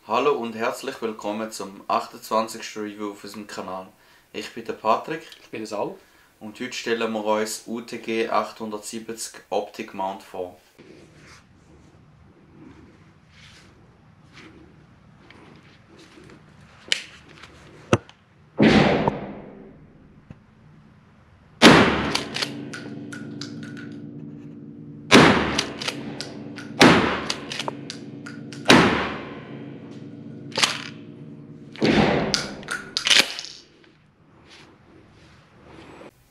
Hallo und herzlich willkommen zum 28. Review auf unserem Kanal. Ich bin der Patrick. Ich bin der Sal. Und heute stellen wir uns UTG 870 Optic Mount vor.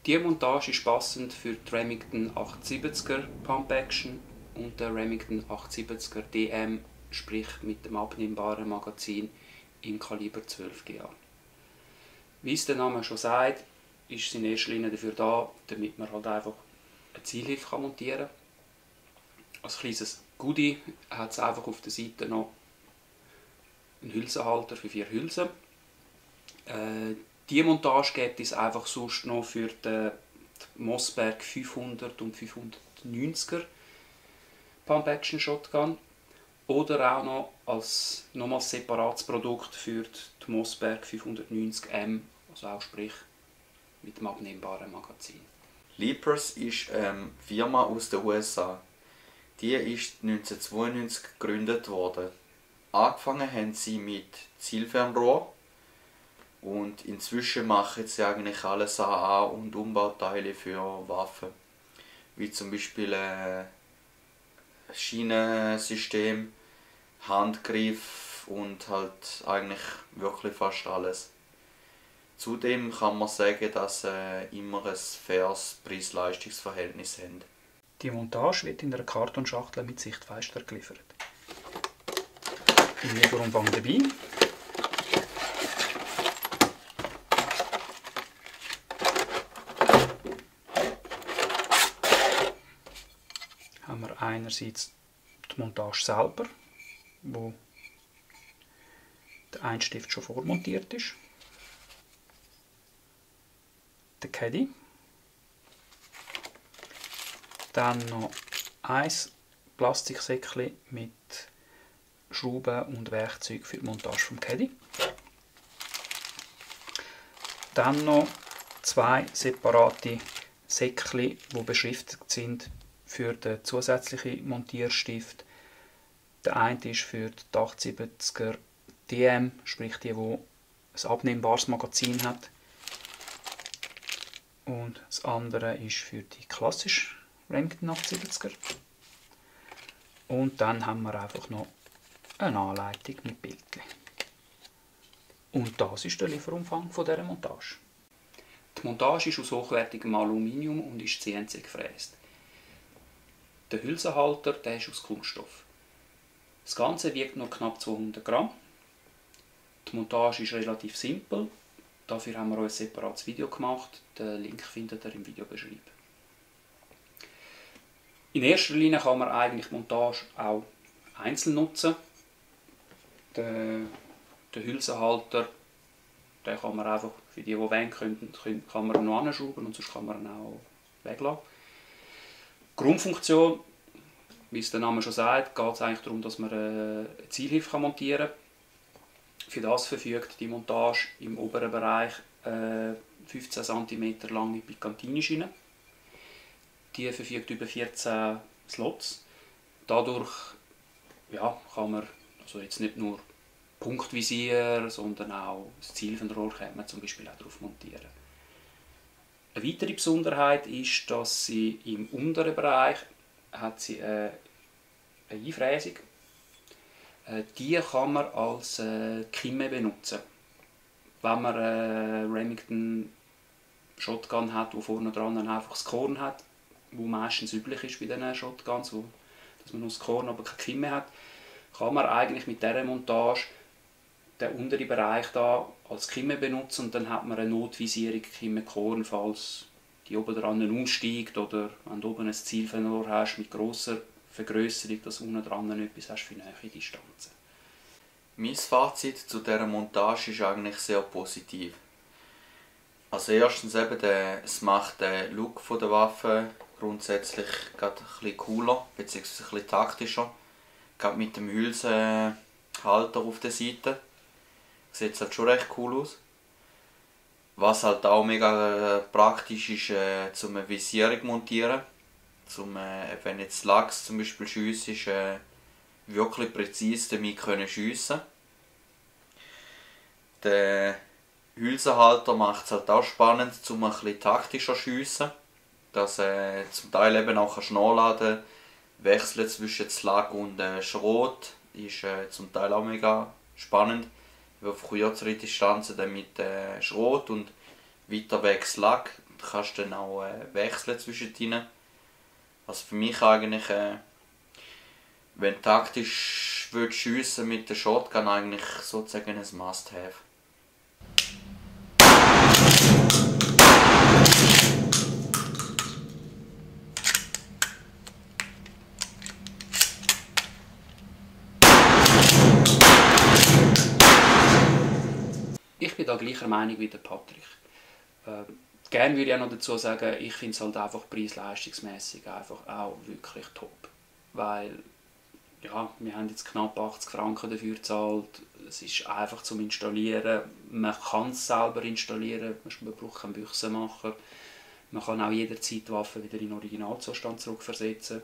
Diese Montage ist passend für die Remington 870er Pump Action und der Remington 870er DM, sprich mit dem abnehmbaren Magazin im Kaliber 12 GA. Wie es der Name schon sagt, ist es in erster Linie dafür da, damit man halt einfach eine Zielhilfe montieren kann. Als kleines Goodie hat es einfach auf der Seite noch einen Hülsenhalter für 4 Hülsen. Die Montage gibt es einfach sonst noch für die Mossberg 500 und 590er Pump Action Shotgun oder auch noch als nochmals separates Produkt für die Mossberg 590M, also auch sprich mit dem abnehmbaren Magazin. Leapers ist eine Firma aus den USA. Die ist 1992 gegründet worden. Angefangen haben sie mit Zielfernrohr. Und inzwischen machen sie eigentlich alles AA und Umbauteile für Waffen. Wie zum Beispiel Schienensystem, Handgriff und halt eigentlich wirklich fast alles. Zudem kann man sagen, dass sie immer ein faires Preis-Leistungs-Verhältnis haben. Die Montage wird in einer Kartonschachtel mit Sichtfenster geliefert. Im Lieferumfang dabei haben wir einerseits die Montage selber, wo der Einstift schon vormontiert ist, der Caddy, dann noch ein Plastiksäckchen mit Schrauben und Werkzeug für die Montage vom Caddy, dann noch 2 separate Säckchen, die beschriftet sind für den zusätzlichen Montierstift. Der eine ist für die 870er DM, sprich die ein abnehmbares Magazin hat. Und das andere ist für die klassische Remington 870er. Und dann haben wir einfach noch eine Anleitung mit Bildchen. Und das ist der Lieferumfang dieser Montage. Die Montage ist aus hochwertigem Aluminium und ist CNC gefräst. Der Hülsenhalter, der ist aus Kunststoff. Das Ganze wiegt noch knapp 200 Gramm. Die Montage ist relativ simpel. Dafür haben wir uns ein separates Video gemacht. Den Link findet ihr im Videobeschreibung. In erster Linie kann man eigentlich die Montage auch einzeln nutzen. Den Hülsenhalter, den kann man einfach, für die wollen, kann man noch anschrauben und sonst kann man ihn auch weglassen. Grundfunktion, wie es der Name schon sagt, geht es eigentlich darum, dass man eine Zielhilfe montieren kann. Für das verfügt die Montage im oberen Bereich 15 cm lange Picantinischiene. Die verfügt über 14 Slots. Dadurch kann man also jetzt nicht nur Punktvisier, sondern auch das Zielfernrohr kann man zum Beispiel auch drauf montieren. Eine weitere Besonderheit ist, dass sie im unteren Bereich hat sie eine Einfräsung. Die kann man als Kimme benutzen. Wenn man eine Remington Shotgun hat, wo vorne dran einfach das Korn hat, wo meistens üblich ist bei diesen Shotguns, dass man nur das Korn, aber keine Kimme hat, kann man eigentlich mit dieser Montage den unteren Bereich da als Kimme benutzen und dann hat man eine Notvisierung Kimme Korn, falls die oben dran aussteigt oder wenn du oben ein Zielfernrohr hast mit grosser Vergrösserung, dass unten dran etwas hast für nahe Distanzen. Mein Fazit zu dieser Montage ist eigentlich sehr positiv. Also erstens eben es macht den Look der Waffe grundsätzlich gerade ein bisschen cooler, beziehungsweise ein bisschen taktischer. Gerade mit dem Hülsenhalter auf der Seite. Sieht es halt schon recht cool aus. Was halt auch mega praktisch ist, zum eine Visierung montieren. Wenn jetzt Lachs zum Beispiel schiessen, ist wirklich präzise damit schiessen. Der Hülsenhalter macht es halt auch spannend, um ein bisschen taktischer zu schiessen. Dass zum Teil eben auch nachladen, wechseln zwischen Slag und Schrot ist zum Teil auch mega spannend. Auf kürzere Distanzen dann mit Schrot und weiter weg Slag. Du kannst dann auch wechseln zwischen ihnen. Also für mich eigentlich, wenn du taktisch schiessen mit der Shotgun, eigentlich sozusagen ein Must-Have. Ich bin da gleicher Meinung wie der Patrick. Gerne würde ich auch noch dazu sagen, ich finde es halt einfach preis-leistungsmässig einfach auch wirklich top. Weil, ja, wir haben jetzt knapp 80 Franken dafür gezahlt. Es ist einfach zum Installieren. Man kann es selber installieren, man braucht keinen Büchsenmacher. Man kann auch jederzeit die Waffe wieder in den Originalzustand zurückversetzen.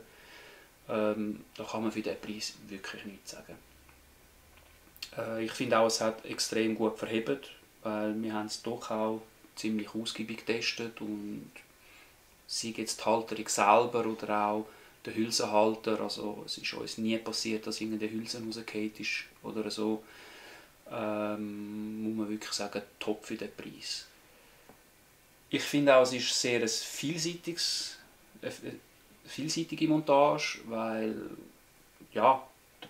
Da kann man für diesen Preis wirklich nichts sagen. Ich finde auch, es hat extrem gut verhebt, weil wir haben es doch auch ziemlich ausgiebig getestet und sei jetzt die Halterung selber oder auch der Hülsenhalter, also es ist uns nie passiert, dass irgendeine Hülse rausgefallen ist oder so, muss man wirklich sagen, top für den Preis. Ich finde auch, es ist sehr eine vielseitige Montage, weil ja,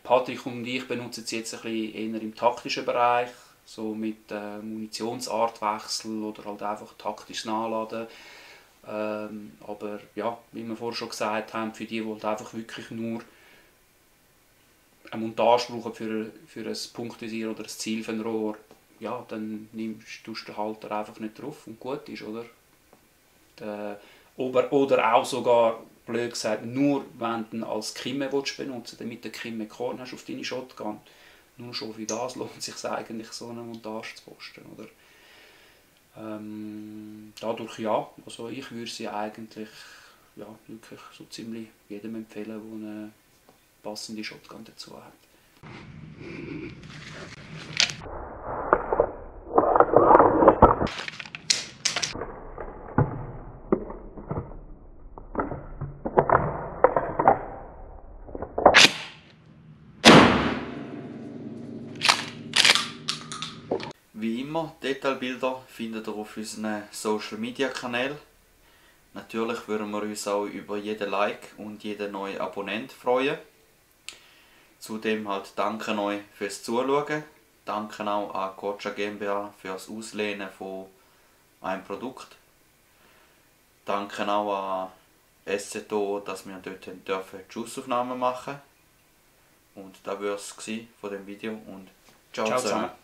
Patrick und ich benutzen es jetzt ein bisschen eher im taktischen Bereich, so mit Munitionsartwechsel oder halt einfach taktisches Nachladen. Aber ja, wie wir vorher schon gesagt haben, für die, die halt einfach wirklich nur eine Montage brauchen für ein Punktvisier oder ein Zielfernrohr, ja, dann tust du den Halter einfach nicht drauf und gut ist, oder? Oder auch sogar, blöd gesagt, nur wenn du ihn als Kimme benutzen willst, damit du Kimme Korn hast auf deine Shotgun. Nur schon für das lohnt es sich eigentlich, so eine Montage zu posten, oder? Dadurch ja, also ich würde sie eigentlich ja, wirklich so ziemlich jedem empfehlen, der eine passende Shotgun dazu hat. Wie immer, Detailbilder findet ihr auf unseren Social Media Kanälen. Natürlich würden wir uns auch über jeden Like und jeden neuen Abonnent freuen. Zudem halt danke euch fürs Zuschauen. Danke auch an Gotcha GmbH für das Auslehnen von einem Produkt. Danke auch an SZO, dass wir dort die Schussaufnahmen machen dürfen. Und das war es von dem Video und ciao zusammen.